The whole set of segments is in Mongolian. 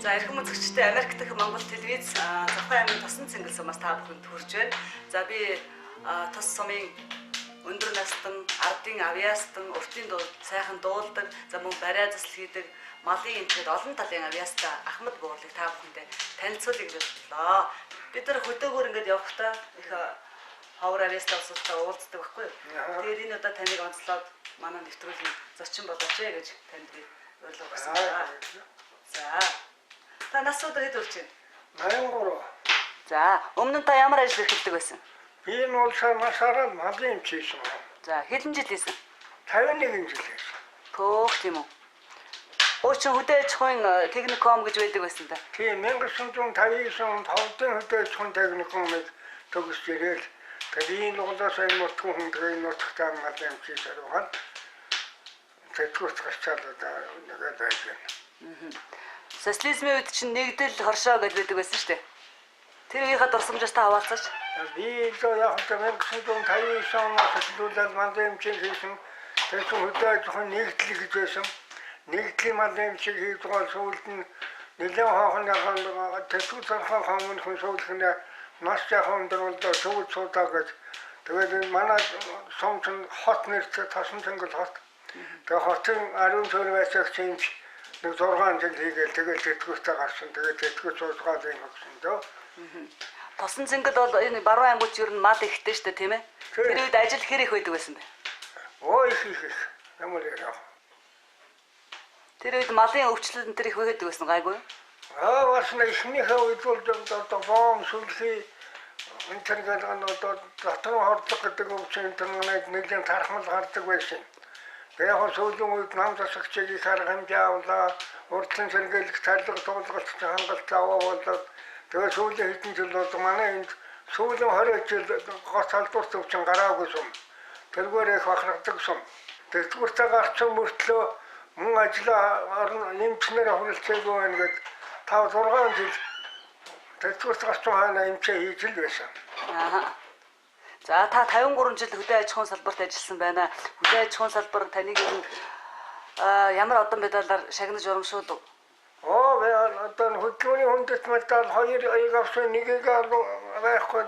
За эрхэм үзэгчдээ Америк дахь Монгол телевиз Завхан аймгийн Тосон цэнгэл сумаас та бүхэнд хүрч байна. За би тос сумын өндөр настан, ардын авьяастан, уртын дуу сайхан дуулдаг, за мөн бариа засал хийдэг, малын эмчээд олон талын авьяастай Ахмад Буурлыг та бүхэндээ танилцуулъя гэж бодлоо. Бид нар хөдөөгөр ингээд явахдаа их ховор авьяастай улсуудтай уулздаг байхгүй юу? Тэгэхээр энэ удаа таныг онцлоод манай нэвтрүүлгийн зочин болооч ээ гэж танд би урилга өгсөн байна. За. Та нас удаа хэд хүрч байна? 83. За, өмнө нь та ямар ажил эрхэлдэг байсан? Би энэ улсаар насаараа малын эмч хийсэн. За, хэдэн жил хийсэн? 51 жил хийсэн. Хөөх тийм үү. Хуучин хөдөө аж ахуйн техникум гэж байдаг байсан та. Тийм, 1959 онд Ховдын хөдөө аж ахуйн техникумыг төгсөж ирээл тэгээд энэ улсаас энэ нутгийн хүн тэгээ энэ нутагтаа малын эмч хийсээр байгаа. Тэтгэврт гарчаал одоо нэгээд байж байна. Социализмын үед чинь нэгдэл хоршоо гэж байдаг байсан шүү дээ. Тэр үеийнхээ дурсамжаас та хаваалцаач. Би л яг л 1959 оноос эхлүүлээд малын эмчийг хийсэн. Тэр чинь хөдөө аж ахуйн нэгдэл гэж байсан. Нэгдлийн малын эмчийг хийж байгаа сүүлд нь нэлээд хоохон яхан тэтгэвэр зархаа хомн хүн сүүлх нь нас жаахан өндөр болдоо сүүл суудаа гэж. Тэгээд энэ манай сум чинь хот нэртэй Тосон цэнгэл хот. Тэгээд хотын ариун суурь байцаагч эмч нэг 6 жил хийгээл тэгээд тэтгэвртэй гарсан. Тэгээд тэтгэвэр суудгаад юм өгсөн дөө. Тосон цэнгэл бол энэ баруун аймагч ер нь мал ихтэй шүү дээ, тийм ээ? Тийм. Тэр үед ажил хэр их байдаг байсан бэ? Өө их их их. Ямар яриа. Тэр үед малын өвчлөл энэ төр их байдаг байсан гайгүй юу? Аа бас нэг эхнийхээ үед бол одоо бом сүлхий энэ төр гэдэг нь одоо доторн хордлого гэдэг өвчин энэ төр нэг нэлийн тархмал гардаг байсан. Тэгээ яг сүүлийн үед нам засагчийг их арга хэмжээ авлаа. Урдлан сэргийлэх тарилга туулгалт хангалт аваа болоод тэгээ сүүлийн хэдэн жил бол манай энд сүүлийн 20 жил гоц салдварт өвчин гараагүй сум. Тэргээр их бахархдаг сум. Тэтгэвртэй гарсан мөртлөө мөн ажлаа орно эмчнэр хүрэлцээгүй байна гэд 5 6 жил тэтгэврт гарсан хаана эмчээ хийж л байсан. Аа. За та 53 жил хөдөө аж ахуйн салбарт ажилласан байна. Хөдөө аж ахуйн салбар таныг ер нь ямар одон медалаар шагнаж урамшуулв? Оо би одоо хөдөлмөрийн хүндэт медаль хоёр аяг авсан, нэгийг байхгүй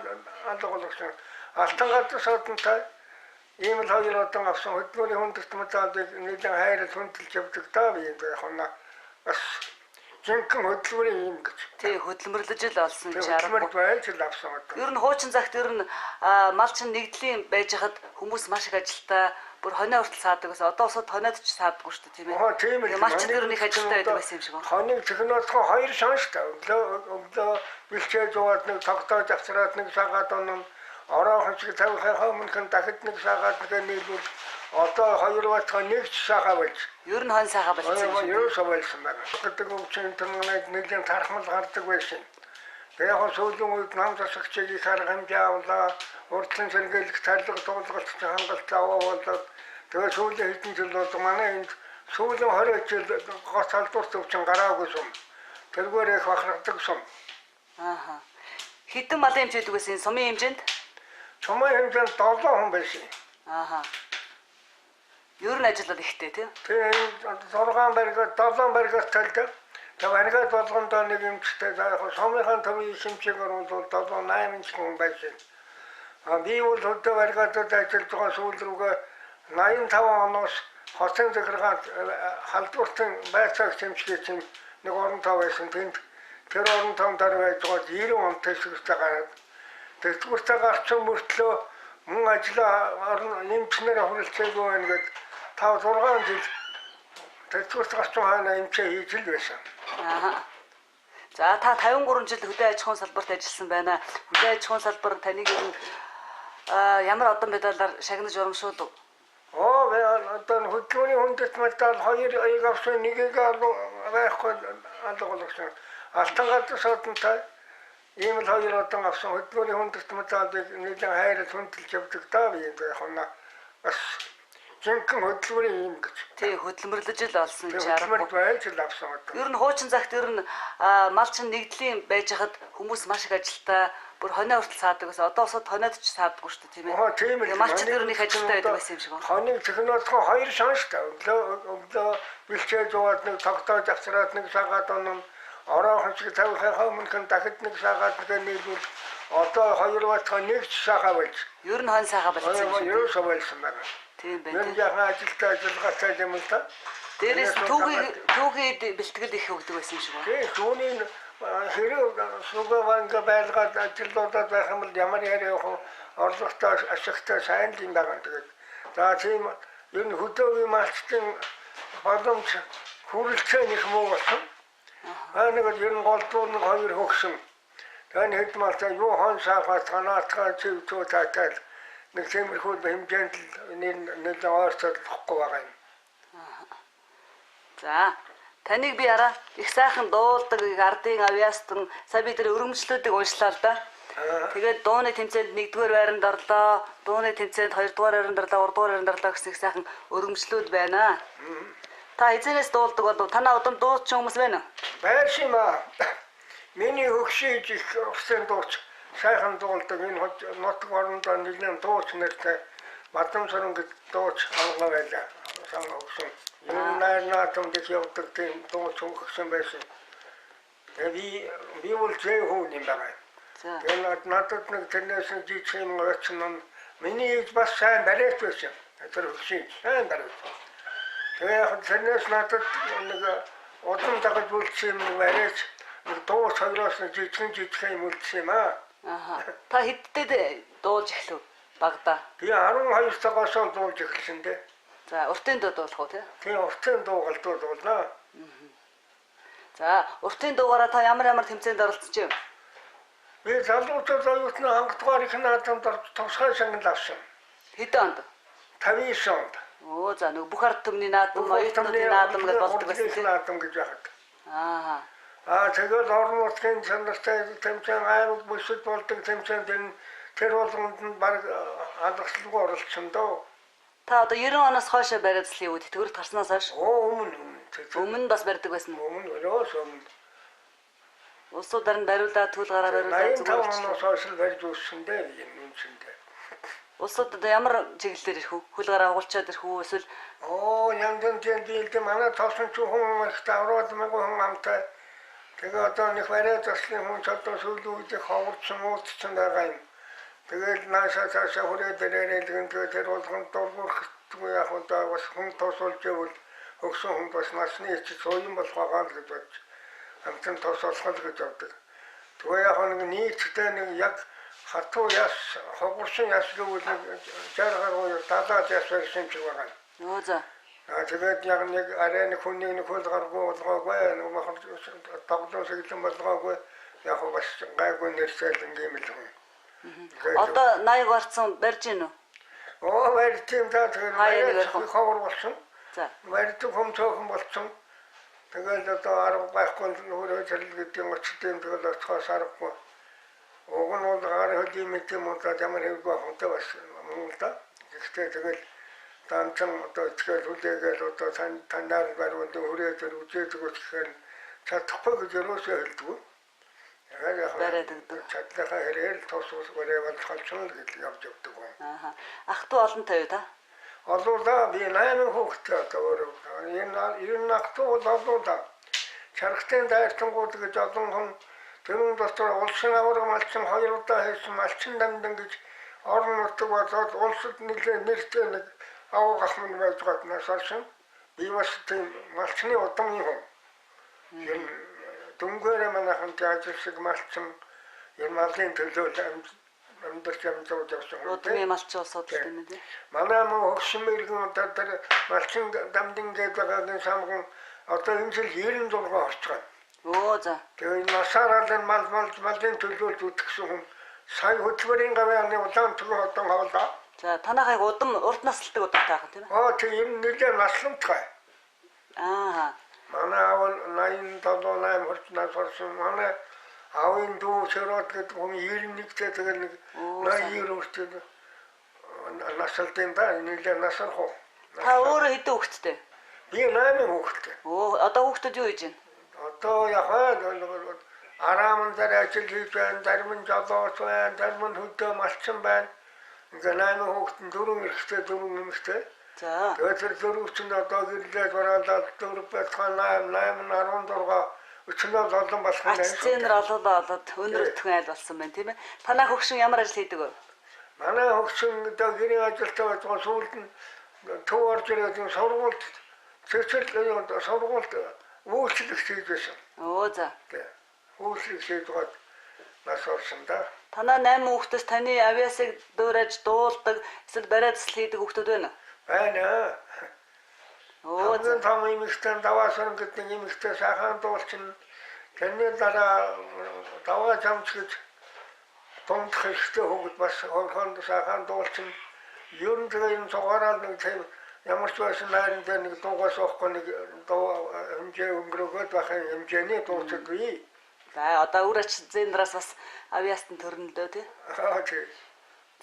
алга болгосон. Алтан газар содонтой ийм л хоёр одон авсан. Хөдөлмөрийн хүндэт медалийг нэлээд хайрлал хүндэлж явдаг даа би энэ яг нь бас жинхэнэ хөдөлмөрийн юм гэж. Тий, хөдөлмөрлөж л олсон Тэр чи аргагүй. хөдөлмөрт байж л авсан одоо. Ер нь хуучин цагт ер нь мал чин нэгдлийн байж хахад хүмүүс маш их ажилтаа бүр хонио хүртэл саадаг байсан. Одоо усууд хониод ч саадаггүй шүү дээ, тийм ээ. Оо тийм л. Тэгээ малчид ер нь их ажилтаа байдаг байсан юм шиг байна. Хоног технологи хоёр шанс та. Өглөө бэлчээ зуугаад нэг тогтоож авчраад нэг сагаад онон ороохон шиг тавихынхаа өмнөхөн дахид нэг сагаад нэг нийлүүл одоо хоёр бацгаа нэг ч сагаа болж. Ер нь хон саагаа болцсон юм шиг. Ерөөсөө болсон байна. Гэдэг өвчин тэмнэг нэлийн тархмал гардаг байсан. Тэгээ яг сүүлийн үед нам засагчийг их арга хэмжээ авлаа. Урдлан сэргийлэх тарилга туулгалт хангалт аваа болоод тэгээ сүүлийн хэдэн жил бол манай энд сүүлийн 20 жил гоц салдварт өвчин гараагүй сум. Тэргээр их бахархдаг сум. Ааха. Хэдэн малын эмч байдаг байсан сумын хэмжээнд? Чумын хэмжээнд 7 хүн байсан. Ааха. Ер нь ажил бол ихтэй тийм. Тэгээ 6 баригад 7 баригад талдаг. Тэгээ баригад болгондоо нэг эмчтэй за яг сумынхаа төвийн хэмжээгээр бол 7 8 ч хүн байсан. А би бол хөдөө баригадад ажиллаж байгаа сүүл рүүгээ 85 оноос хотын захиргаанд халдвартын байцаагч эмчгээ чинь нэг орон тоо байсан. Тэнд тэр орон тоон дээр байж байгаа 90 он тэсгэртэй гараад тэтгэвртэй гарсан мөртлөө мөн ажлаа орно эмчнэр хүрэлцээгүй байна гэд 5 6 жил тэтгэврт гарсан хаана эмчээ хийж л байсан. Аа. За та 53 жил хөдөө аж ахуйн салбарт ажилласан байна. Хөдөө аж ахуйн салбар таныг ер нь ямар одон медалаар шагнаж урамшуулв? Оо би одоо хөдөлмөрийн хүндэт медаль хоёр аяг авсан, нэгийг байхгүй алга болгосон. Алтан газар содонтой ийм л хоёр одон авсан. Хөдөлмөрийн хүндэт медалийг нэлээд хайрлал хүндэлж явдаг даа би энэ яг нь бас жинхэнэ хөдөлмөрийн юм гэж. Тий, хөдөлмөрлөж л олсон Тэр чи аргагүй. хөдөлмөрт байж л авсан одоо. Ер нь хуучин цагт ер нь мал чин нэгдлийн байж хахад хүмүүс маш их ажилтаа бүр хонио хүртэл саадаг байсан. Одоо усууд хониод ч саадаггүй шүү дээ, тийм ээ. Оо тийм л. Тэгээ малчид ер нь их ажилтаа байдаг байсан юм шиг байна. Хоног технологи хоёр шанс та. Өглөө бэлчээ зуугаад нэг тогтоож авчраад нэг сагаад онон Ороохон шиг тавихынхаа өмнөхөн дахид нэг саагаад нэг нийлүүл одоо хоёр бацгаа нэг ч саахаа болж. Ер нь хон саахаа болчихсон юм. Ерөөсөө болсон байна. Тийм байна. Ер нь яхаа ажилтаа ажиллагаатай юм л да. Дээрээс түүхий бэлтгэл их өгдөг байсан юм шиг байна. Тийм, түүний хэрэг сүгэ байлгаад ажилдуудад байх юм бол ямар яриа явах орлоготой ашигтай сайн л юм байгаа. Тэгээд за тийм ер нь хөдөөгийн малчдын боломж хүрэлцээ их муу болсон. Аа нэг ер нь голдуу нэг хоёр хөгшин. Таны хэд малтай юу хон саахаас танаатгаа чивчүү таатаал нэг тиймэрхүү хэмжээнд л нэр ойрцохгүй байгаа юм. За таныг би араа их сайхан дуулдаг, их ардын авьяастан сая би тэр өргөмжлүүдийг уншлаа л да. Тэгээд дууны тэмцээнд 1-р байранд орлоо, дууны тэмцээнд 2-р байранд орлоо, 3-р байранд орлоо гэсэн их сайхан өргөмжлүүд байна. Та эзэнээс дуулдаг болов? Танаа удам дуучин хүмүүс байна уу? Байсан юм аа. Миний хөгшиж их усын дууч сайхан дуулдаг. Энэ нутаг орондоо нэлээд дууч нэртэй Бадамсаран гэж дууч авгаа байлаа. Сан хөгшин. Энэ найр наатам гэж явдаг тийм дууч хөгшин байсан. Тэгээ би бол зээ хүн юм байна. Тэгээд надад нэг тэрнээс нь жижиг юм очин нь миний ээж бас сайн бариач байсан. Тэр хөгшин сайн бариач. Тэгээ яг тэрнээс надад нэг удам дагаж үлдсэн юм бариач нэг дуу цаграас нэг жижигэн юм үлдсэн юм аа. Аха. Та хэддээ дуулж эхлэв? Багада. Би 12 цагаас дуулж эхэлсэн дээ. За, уртын дуу дуулах уу тий? Тийм, уртын дуу галдуу дуулнаа. За, уртын дуугаараа та ямар тэмцээнд оролцож юм? Би залуучууд оюутны хангалтгаар их наадамд тусгай шагнал авсан. Хэдэн онд? 59 онд. Оо, за нэг бүх ард түмний наадам, оюутнуудын наадам гэж болдог байсан тийм. Наадам гэж байхад. Аа. Аа, тэгэл орон нутгийн чанартай тэмцээн аймаг бүсэд болдог тэмцээнд энэ тэр болгонд нь баг алгаслгүй оролцсон дөө. Та одоо 90 оноос хойш бариад заслын үед тэтгэврт гарснаас хойш? Оо, өмнө. Өмнө бас барьдаг байсан уу? Өмнө өрөөс өмнө. Улсуудаар нь бариулаад түүл гараа бариулаад зүгээр 85 оноос хойш л барьж үүссэн дээ юм үндсэндээ. Улсууд одоо ямар чиглэлээр ирэх үү? Хөл гараа угуулчаад ирэх үү? Эсвэл оо, янз бүрийн дийлд манай тосон чүүхэн ихтэй авраад мянган хүн амтай. Тэгээ одоо нэг бариад заслын хүн ч одоо сүүлийн үед их ховорцсон уудцсан байгаа юм. Тэгэл наашаа цаашаа хүрээд ирээрээ л гэнэ тэр болгонд дургурахгүй яг одоо бас хүн тосолж ивэл өгсөн хүн бас насны ичид сууян болох байгаа л гэж бодож амтан тос болох л гэж боддог. Тэгээ яг нэг нийтдээ нэг яг хатуу яс хогорсон яс гэвэл нэг 60 гаруй 70 яс барьсан ч байгаа. Оо за. Аа тэгээд яг нэг арай нэг хүний нэг хөл гаргүй болгоогүй нэг махар тоглоом сэглэн болгоогүй яг бас гайгүй нэрсэл ингээм л хүн. Одоо 80 гарцсан барьж гин үү? Оо барьж юм да тэгээд ховор болсон. За. Барьдаг хүм цөөхөн болсон. Тэгэл одоо арга байхгүй хөрөө зэрэг гэдэг очтой юм тэгэл очихоос аргагүй. Уг нь бол гар хөлийн мэт юм уу ямар хэрэггүй хонтой бас мөн л да. Гэхдээ тэгэл данцан одоо итгэл хүлээгээл одоо танаар бариулдаг хөрөө зэрэг үзээдэг гэхээр чадахгүй гэж ерөөсөө хэлдэггүй. Яг бариад өгдөг. Чадлахаа хэрээр тус ус бариад болчихсон л гэж явж явдаг юм. Ааха. Ах トゥ олонтой юу та? Олуулаа би 8 хүүхэдтэй одоо өөрөө. Энэ ах トゥ бол олуулаа. Чаргатын дайртангууд гэж олон хүн тэрүүн дотор улсын аварга малчин хоёр удаа хийсэн малчин дамдан гэж орон нутаг болоод улсад нэлээд нэртэй нэг авга ах минь байж гаднаас оршин. Би бас тийм малчны удамны хүн. Энэ дүнгээрээ манайхан ажил шиг малчин энэ малын төлөө амьдарч амжаад явсан. Удмын малчин улсууд л тийм ээ. Манай мөн хөгшин мэрэгэн одоо тэр малчин дамдын гэдэг байгаагийн самган одоо энэ жил 96 орж байгаа. Өө за. Тэгээ насаараа л мал малын төлөөлж үтгсэн хүн сая хөдөлмөрийн гавьяаны улаан төлөв одон хавлаа. За танахыг удам урт насалдаг удамтай байх тийм ээ. Оо тийм ер нь нэлээд насламтгай. Аа. Манай аав 87 8 хүрч нас орсон. Манай аавын дүү Шөрөт гэдэг хүн 91-тэй тэгэл нэг 89 хүртэл насалдیں да нэлээд насарх уу. Та өөрөө хэдэн хүүхэдтэй? Би 8 хүүхэдтэй. Өө одоо хүүхдүүд юу хийж байна? Одоо яг арааман дээр ажил хийж байна, зарим нь жолооч байна, зарим нь хөдөө малчин байна. Ингээ 8 хүүхэд нь 4 эрэгтэй, 4 эмэгтэй. За. Тэгээд тэр дөрөв чинь одоо гэрлээд бараалаад 4 байтугай 8, 8 нь 16, Өчнөө олон болох нь. Ач зээнэр олоолаа олоод өнөр өтгөн айл болсон байна, тийм ээ. Танай хөгшин ямар ажил хийдэг вэ? Манай хөгшин одоо гэрийн ажилтаа байгаа, сүүлд нь төв орж ирээд сургуульд цэцэл сургуульд үйлчлэг хийж байсан. Өө за. Үйлчлэг хийж байгаад нас орсон да. Танай 8 хүүхдээс таны авиасыг дуурайж дуулдаг, эсвэл бариа засал хийдэг хүүхдүүд байна уу? Байна. Өө за. Том эмэгтэй Даваасран гэдэг эмэгтэй сайхан дуулчин. Тэрний дараа Даваа чамч гэж дундах хэрэгтэй хүүхэд бас хойхон сайхан дуулчин. Ер нь тэгээ энэ цугаараа нэг тийм ямар ч байсан найран дээр нэг дуугаас уухгүй нэг дуу хэмжээ өнгөрөөгөөд байхын хэмжээний дуучид бий. За одоо үр ач зэндраас бас авиастан төрнө лөө тий. Аа тий.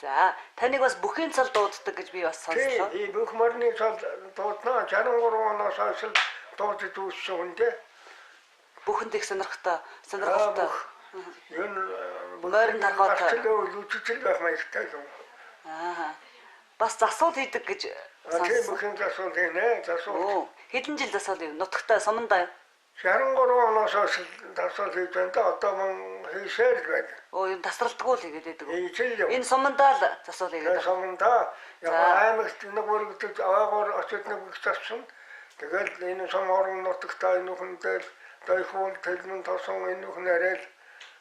За таныг бас бүхийн цол дууддаг гэж би бас сонслоо. Тий, бүх морины цол дууднаа. 63 оноос хойш дуудаж үүссэн хүн дээ. Бүхэнд их сонирхтой, сонирхолтой. Ер нь морин тархаатай. Үжижил байх маягтай юм. Аа. Бас засуул хийдэг гэж сонссон. Тийм, бүхэн засуул хийнэ. Засуул. Хэдэн жил засуул юм? Нутагтай сумандаа. 63 оноос хойш засуул хийж байна да. Одоо мөн хийсээр л байна. Оо, юм тасралтгүй л хийгээд байдаг. Хийжэл юм. Энэ сумандаа л засуул хийгээд байна. Сумандаа яг аймагт нэг бүрэгдэж аваагаар очиж нэг бүх зассан. Тэгэл энэ сум орон нутагтаа энэ хүндээ дойхуул тэлмэн тосон энэ хүн арай л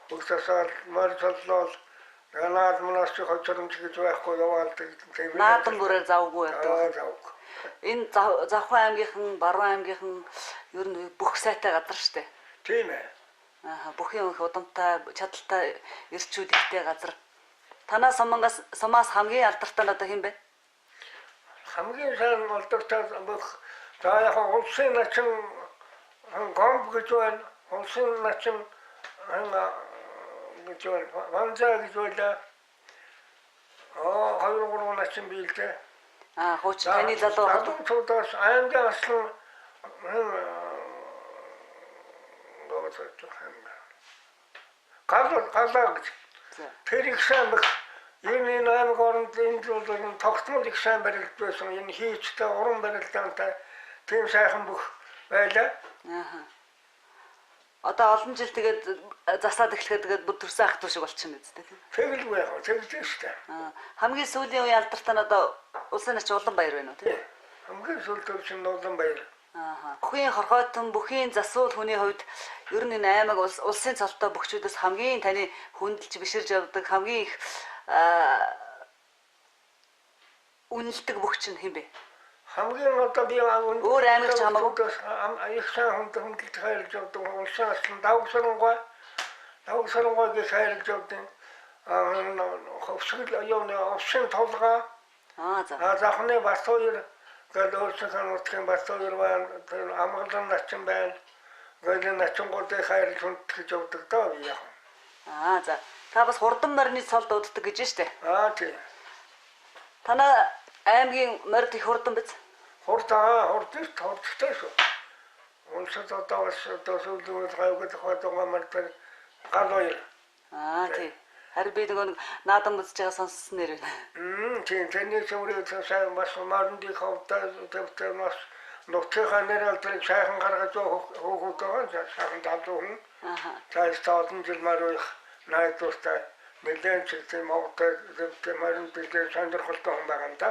бүх засаал морь цоллоол наад манаас чи хоцоромж гэж байхгүй яваал тийм. Наадан бүрээр завгүй явдаг. Завгүй. Энэ Завхан аймгийнхан, Баруун аймгийнхан ер нь бүх сайтай газар штэ. Тийм ээ. Аа, бүх юм их удамтай, чадaltaй эрчүүд ихтэй газар. Танаа сумангаас сумаас хамгийн алдартай нь одоо хэн бэ? Хамгийн сайн алдартай бүх за яг улсын начин гомб гэж байна. Улсын начин гэж байна. Ванзаа гэж байлаа. Аа, 2 3 начин биелдэ. Аа, хуучин таны залуу залуучуудаас аймгийн аслан галаа гэж. Тэр их сайн бүх энэ аймаг оронд энд бол тогтмол их сайн барилд байсан. Энэ хийчтэй уран барилдаантай тийм сайхан бүх байлаа. Аа. Одоо олон жил тэгээд засаад эхлэхэд тэгээд бүр төрсөн ах дүү шиг болчихно биз дээ. Тэгэлгүй яг тэгж шүү дээ. Аа, хамгийн сүүлийн үеийн алдартай нь одоо улсын нач Улаанбаяр байна уу тийм? Хамгийн сүүл төвшин Улаанбаяр. Аа. Бүхийн хорхойтон, бүхийн засуул хүний хувьд ер нь энэ аймаг улсын цолтой бөхчүүдээс хамгийн таны хүндэлж биширж явдаг хамгийн их үнэлдэг бөхч нь хэн бэ? Хамгийн одоо би өөр аймагч хамаагүй их сайн хүндэлж хайрлаж явдаг улсын аслан Давгсарангуй гэж хайрлаж явдаг. Хөвсгөл юуны овшин тулгаа. Аа за. Аа, захны бас хоёр гээд өөрсдийнхөө нутгийн бас хоёр байна. Тэр амгалан начин байна. Гээд начингуудыг хайрлаж хүндэтгэж явдаг даа би яг. Аа за. Та бас хурдан морины цол дууддаг гэж штэ. Аа тий. Танай аймгийн морд их хурдан биз? Хурдтай шүү. Улсад одоо бас одоо сүүлийн үед гайвгад байгаа морд гал хоёр. Аа тий. Харин би нөгөө наадам үзэж байгаа сонссон нэр байна. Тийм, тэрний цөмрийг сайн бас мордын ховтой төвтэй бас нутгийнхаа нэр алдрыг сайхан гаргаж хөөхөд байгаа сайхан залуу хүн. Аа. Цааш олон жил морь их найдвартай нэлээд ч тийм овтой төвтэй морин дэлгэр сонирхолтой хүн байгаа юм да.